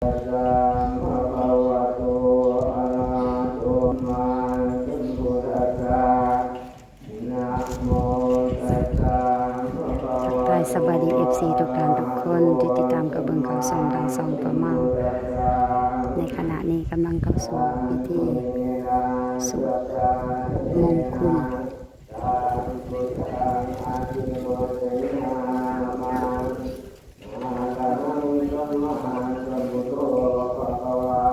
ທັກທາຍສະບາຍດີ ເອັຟຊີ ທຸກທ່ານທຸກຄົນທີ່ຕິດຕາມກັບເບິ່ງຂ່າວຊ່ອງທາງຊ່ອງປາເມົາ. ໃນຂະນະນີ້ກຳລັງເຂົ້າສູ່ພິທີສູບມົງຄຸນ. ອະລະຫັງ ສຳມາສຳພຸດໂທ ພະຄະວາ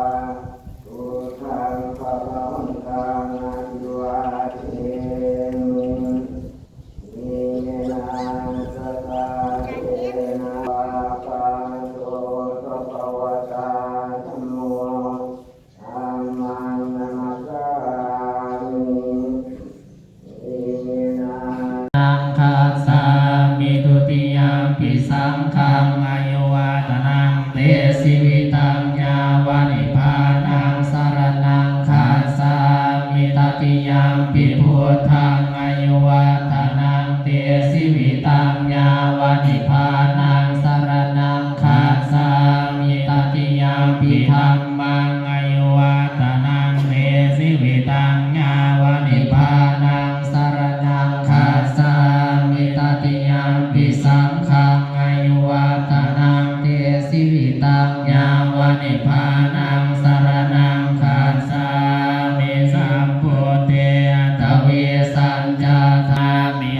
ພຸດທັງພະຄະວັນຕັງ ອະພິວາເທມິ ນັງຄັດສາມິ ທຸຕິຍຳປິສັງຄັງ ອາຍຸວັດທະນັງ ເຕ ຊີວິຕັງ ຍາວະ ນິບພານັງ ສະຣະນັງຄັດສາມິ ຕະຕິຍຳປິພຸດທັງ ອາຍຸວັດທະນັງ ເຕ ຊີວິຕັງ ຍາວະ ນິບພານັງ ສະຣະນັງຄັດສາມິ ຕະຕິຍຳປິທຳມັງ ອາຍຸວັດທະນັງ ເຕ ຊີວິຕັງ ຍາວະ ນິບພານັງ ສະຣະນັງຄັດສາມິ ຕະຕິຍຳປິສັງຄັງ ອາຍຸວັດທະນັງ ເຕ ຊີວິຕັງ ຍາວະ ນິບພານັງ ສະຣະນັງຄັດສາມິ ສຳພຸດເທ ອະຕະເວສັນຈາທາມິ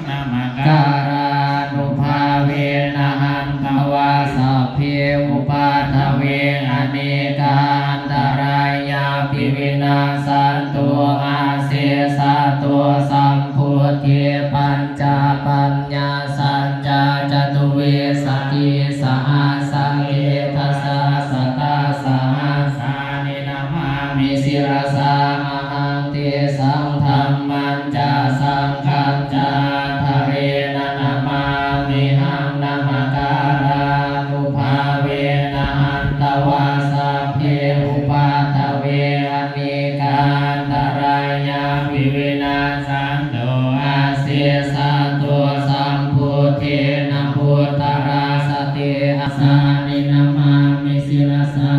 ນະມະກາລານຸພາເວນະ ຫັນຕະວາ ສັບເພ ອຸປັດທະເວ ອະເນກາ ອັນຕະລາຍາປິ ວິນາສະຕຸ ອາເສສະຕຸ ສຳພຸດເທ ປັນຈາປັນຍາສັນຈາ ຈະຕຸເວສະຕີ ສະຫັດສະເລທະສາ ຊະຕະສະຫັດສານິ ນະມາມິ ສິລະສາ ມະຫັງ ເຕສັງ ທຳມັນຈາ ສັງຄັນຈາ ທະເຣນະ ນະມາມິຫັງ ນະມະກາລານຸພາເວນະ ຫັນຕະວາ ສັບເພ ອຸປັດທະເວ ອະເນກາ ອັນຕະລາຍາປິ ວິນາສັນຕຸ ອາເສສະຕຸ ສຳພຸດເທນະ ພຸດທະລາສະເຕ ອາສານິ ນະມາມິສິລະສາ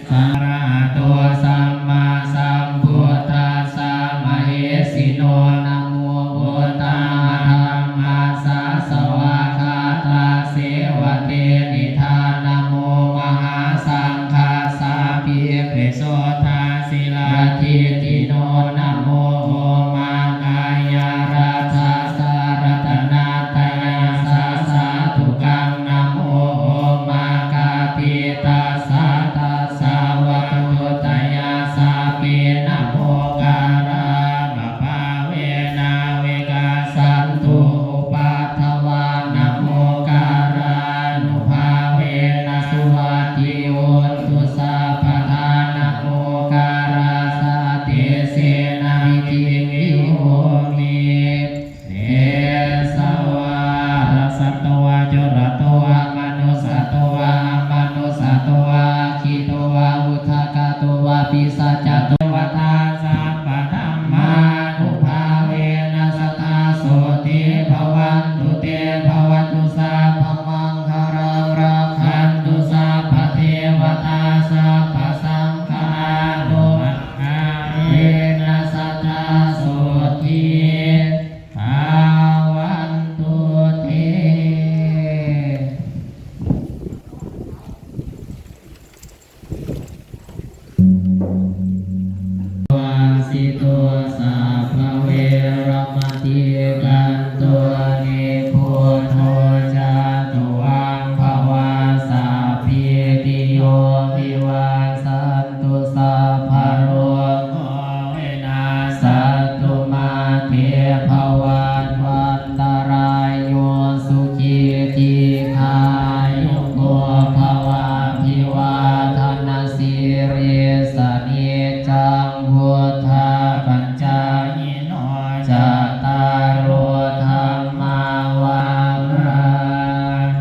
ສາ ອະລະຫະໂຕ ສຳມາສຳພຸດທັດສະ ມະເຫສິໂນ ນະໂມ ໂອຕະມະທຳມັດສະ ສະວາຄາຕາ ເສວະເທນິທາ ນະໂມ ມະຫາສັງຄັດສາ ປິເປໂສ ທາສິລາ ທິດຖິໂນ ນະໂມ ໂອມາກາຍະລັດຖະສາ ລັດຕະນະຕະຍາສາ ສາທຸກັງ ນະໂມ ໂອມາກາຕິຕັດສະ ຕັດສະວັດຖຸຕະຍາສາປິ ນະໂມກາລານະພາເວນາ ວິກາສັນຕຸ ອຸປັດຖະວາ ນະໂມກາລານຸພາເວນະ ສຸວັດທິໂຫນຕຸ ສັບພະທາ ນະໂມກາລາສະ ເຕເສນະ ພິຕິວິໂຫມິ ເຕສະວາ ລະສະໂຕວາ ຈຸລະໂຕວາ ມະນຸສະໂຕວາ ອະມະນຸສະໂຕວາ ອັກຂິໂຕວາ ອຸທະກະໂຕວາ ປິສັດຈະໂຕວາ ທາ ສະ ປະທຳມານຸພາເວນະ ສະທາໂສຕິພະວັນຕຸ ເຕພະວັນຕຸ ສັບພະມັງຄະລັງ ລັກຂັນຕຸ ສັບພະເທວະຕາ ສັບພະສັງຄານຸພາເວນະ ສະທາໂສຕິພະວັນຕຸ ເຕ ວາສິໂຕ ສັບພະເວລະມະະຕິ ກັນໂຕ ນິບພຸດໂທ ຈາຕຸວັງ ພະວາ ສັບພີຕິໂຍ ວິວັດສັນຕຸ ສັບພະໂລໂກ ວິນາສັນຕຸ ມາເຕ ພະວັດວັນຕະລາໂຍ ສຸຂີ ດີຄາຍຸໂກ ພະວາ ອະພິວາທະນະສີລິສະ ນິຈຈັງ ວຸດທາປັນຈາຍິໂນ ຈັດຕາໂລ ທຳມາ ວາທາ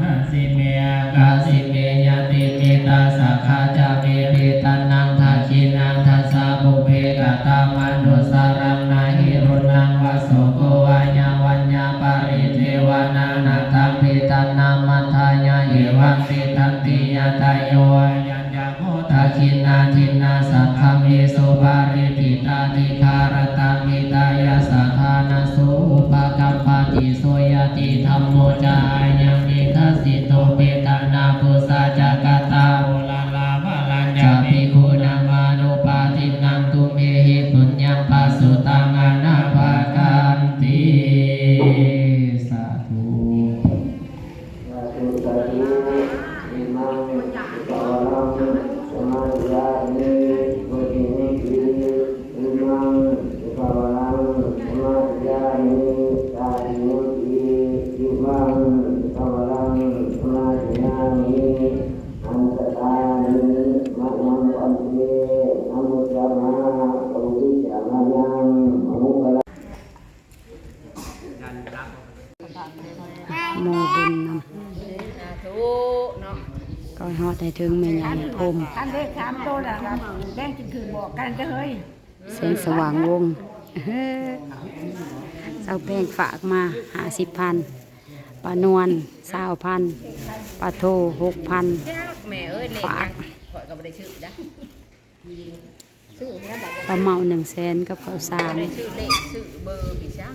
ນະ ສິເມ ອາກາສິເມ ຍະຕິເມ ຕະສະກະຈະເມ ເມຕະນັງ ທັກຂິນັງ ທັດສະ ປຸບເພ ກະຕະມະນຸດສານັງ ນະຫິລຸນນັງ ວາໂສໂກ ວາຍາວັນຍາ ປະລິເທວະນາ ນະທັງ ເພຕະນາ ມັດທາຍະ ເອວັງ ຕິດຕັນຕິ ຍະຖາໂຍ ວາຍັນຍະໂມ ດາຂິນາທິນນາສັກຂະເມ ສຸປາຣິຕະທິກາລະຕັງ ຫິຕາຍະສະຖານະໂສ ອຸປະກັບປະຕິໂສ ຍາຕິທຳໂມ ຈະອາຍັງນິທັດສິໂຕ ເປຕານາປຸສາຈັກກະຕາ ໂອລາລາວະລັນຍາ ພິກຂຸນາມານຸປາທິນນັງ ຕຸມເມຫິປຸນຍັງປະສຸຕັງ ອະນາພາກັນຕິ ສາທຸ. ສາທຸ ສາທຸ ອິມັງ ອຸປະວາລັງ ສະມາທິຍາມິ ໂຍທິນຕິ ອິມັງ ອຸປະວາລັງ ສະມາທິຍາມິ ຕາທິນຕິ ອິມັງ ອຸປະວາລັງ ສະມາທິຍາມິ ອັນຕະຕານິ ມະຍັງ ພັນເຕ ນະໂມ ສາມະ ປະວິດສະ ມະຍັງ ມະມຸກກະລະ ໂມບຸນນຳ ສາທຸເນາະ ກໍຮອດໃຫ້ເຖິງແມ່ຍ່າໂພມ ອັນເລກສາມໂຕນະ ແບ່ງກິນຄືບອກກັນເດີເຮີ້ຍ ແສງສະຫວ່າງວົງ ເຈົ້າແປ້ງຝາກມາຫ້າສິບພັນ ປ້ານວນຊາວພັນ ປ້າໂທຫົກພັນ ແມ່ເອີຍ ເລກຫຍັງ ຝາກ ຂ້ອຍກໍບໍ່ໄດ້ຊື້ດາ ປາເມົາໜຶ່ງແສນກັບເຂົ້າສານ ໄດ້ຊື້ເລກຊື້ເບີໄປຈັ່ງ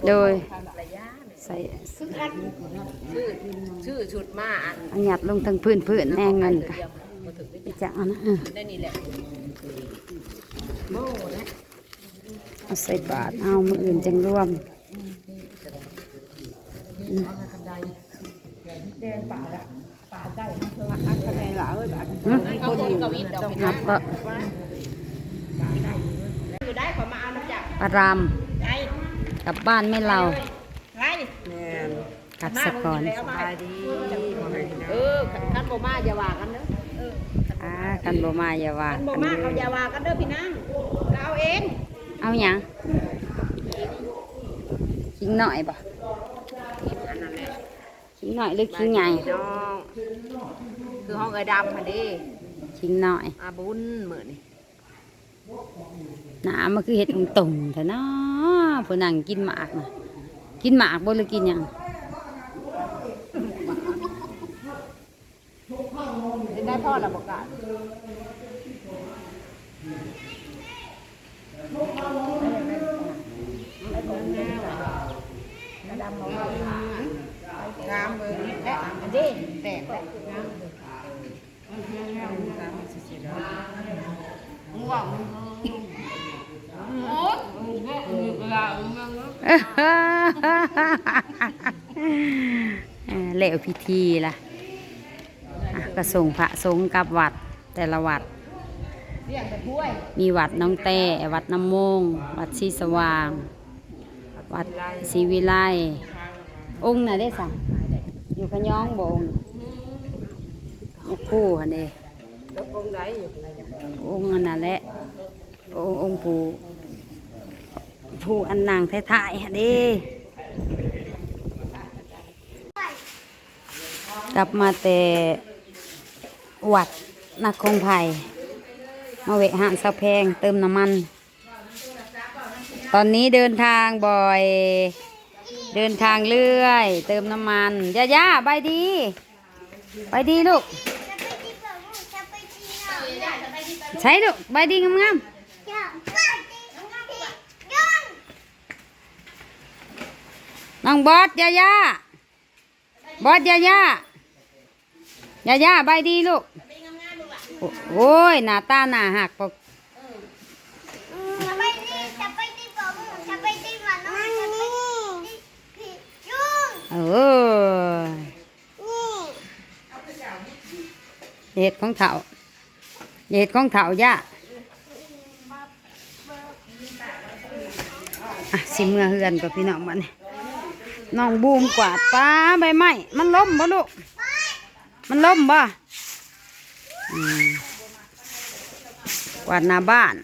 ໂດຍ ໃສ່ ຊື້ ຊື້ຊຸດມາ ອັນ ອັນຫຍັດລົງເທິງພື້ນໆ ແນ່ເງິນກະ ໄປຈັກອັນນະ ເອີ ໄດ້ນີ້ແຫຼະ ເອົາໃສ່ບາດ ເອົາ ມື້ອື່ນຈັ່ງລວມ ອືມ ແກງປາລະ ປາໄກ່ ອັນຄະແນນລະເອີຍ ບາດນີ້ ຫືມ ຄົນຢູ່ ນັບເບາະ ປາລຳ ກັບບ້ານແມ່ເລົ່າ ໄດ້ ແມ່ນ ກັບສະກ່ອນ ສະບາຍດີ ເອີ ຄັນ ຄັນບໍ່ມາຢ່າວ່າກັນເດີ ອ່າ ຄັນບໍ່ມາຢ່າວ່າກັນເດີ ຄັນບໍ່ມາກໍຢ່າວ່າກັນເດີພີ່ນາງ ກໍເອົາເອງ ເອົາຫຍັງ? ຄິງນ້ອຍບໍ່? ຄິງນ້ອຍຫຼືຄິງໃຫຍ່? ນ້ອງ ຄືຫ້ອງເອື້ອຍດຳຫັ້ນເດ້ ຄິງນ້ອຍ ອາບຸນມື້ນີ້ ໜ້າມັນຄືເຮັດຕົງໆແທ້ເນາະ ຜູ້ນັ່ງກິນໝາກນະ ກິນໝາກບໍ່ ຫຼືກິນຫຍັງ? ເຮັດໄດ້ພໍລະບໍ່ການ ງາມເບິ່ງແລະ ອັນນີ້ແຕກແລະ ງາມເບິ່ງ ເອີ ແລ້ວພິທີລະ ອ່ະ ກະສົງພະສົງກັບວັດ ແຕ່ລະວັດ ມີວັດໜອງແຕ້ ວັດນ້ຳໂມງ ວັດສີສະຫວ່າງ ວັດສີວິໄລ ອົງນະເດ້ສະ ຢູ່ຂະຍອງບໍ່ ອົງຍາຄູຫັ້ນເດ້ ອົງໃດ ອົງອັນນັ້ນແຫຼະ ອົງ ອົງຜູ້ ຜູ້ອັນນັ່ງທ້າຍໆຫັ້ນເດ້ ກັບມາແຕ່ວັດນະຄອງໄພ ມາແວະຮ້ານສາວແພງເຕີມນ້ຳມັນ ຕອນນີ້ເດີນທາງບ່ອຍ ເດີນທາງເລື້ອຍ ເຕີມນ້ຳມັນ ຢາຢາ ບາຍດີ ບາຍດີລູກ ໃສລູກ ບາຍດີງາມໆ ນ້ອງບອດ ຢາຢາ ບອດ ຢາຢາ ຢາຢາ ບາຍດີລູກ ໂອ້ຍ ໜ້າຕາໜ້າຮັກ ເອີ ເຮັດຂອງເຖົ້າ ເຮັດຂອງເຖົ້າ ຢ່າ ອ່ະ ຊິເມືອເຮືອນກ່ອນພີ່ນ້ອງ ບັດນີ້ ນ້ອງບູມກວາດ ປາ ໃບໄມ້ ມັນລົ້ມບໍ່ລູກ? ມັນລົ້ມບໍ່? ອືມ ກວາດໜ້າບ້ານ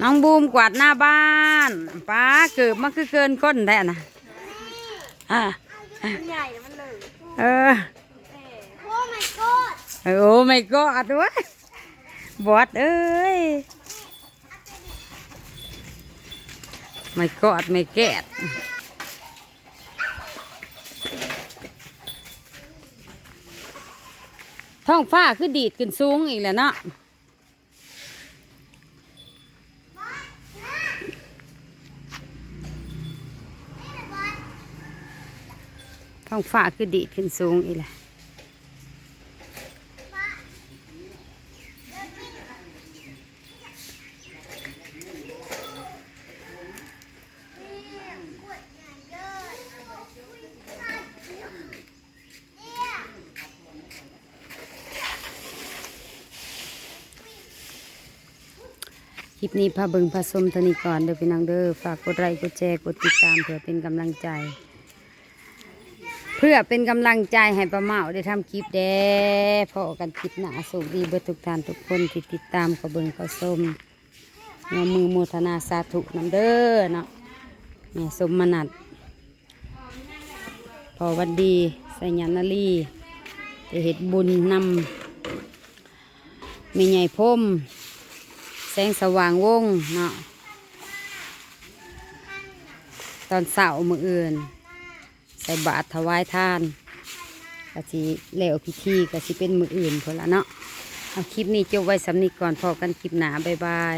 ນ້ອງບູມກວາດໜ້າບ້ານ ປາ ເກີບມາຄືເກີນຄົນແທ້ນະ ອ່າ ເອີ ໂອ້ ມາຍກອດ ໂອ້ ມາຍກອດ ໂອ້ຍ ບອດເອີຍ ມາຍກອດ ມາຍແກດ. ທ້ອງຟ້າຄືດີດຂຶ້ນສູງອີກແລ້ວເນາະ. ທ້ອງຟ້າຄືດີດຂຶ້ນສູງອີກແລ້ວ. ຄລິບນີ້ພາເບິ່ງພາຊົມເທົ່ານີ້ກ່ອນເດີພີ່ນ້ອງເດີ. ຝາກກົດໄລ ກົດແຊ ກົດຕິດຕາມ ເພື່ອເປັນກຳລັງໃຈ ເພື່ອເປັນກຳລັງໃຈໃຫ້ປ້າເໝ້າໄດ້ທຳຄລິບແດ່. ພໍ້ກັນຄລິບໜ້າ. ໂຊກດີເບິດທຸກທ່ານທຸກຄົນທີ່ຕິດຕາມເຂົ້າເບິ່ງເຂົ້າຊົມ. ອະນຸໂມທະນາສາທຸນຳເດີເນາະ ແມ່ສົມມະນັດ ພໍ່ວັນດີ ໄຊຍະນາລີ ໄດ້ເຮັດບຸນນຳແມ່ໃຫຍ່ພົມ ແສງສະຫວ່າງວົງເນາະ. ຕອນເຊົ້າມື້ອື່ນ ໃສ່ບາດຖວາຍທານ ກະຊິແລ້ວພິທີ ກະຊິເປັນມື້ອື່ນພຸ້ນລະເນາະ. ເອົາ ຄລິບນີ້ຈົບໄວ້ສ່ຳນີ້ກ່ອນ ພໍ້ກັນຄລິບໜ້າ ບາຍບາຍ.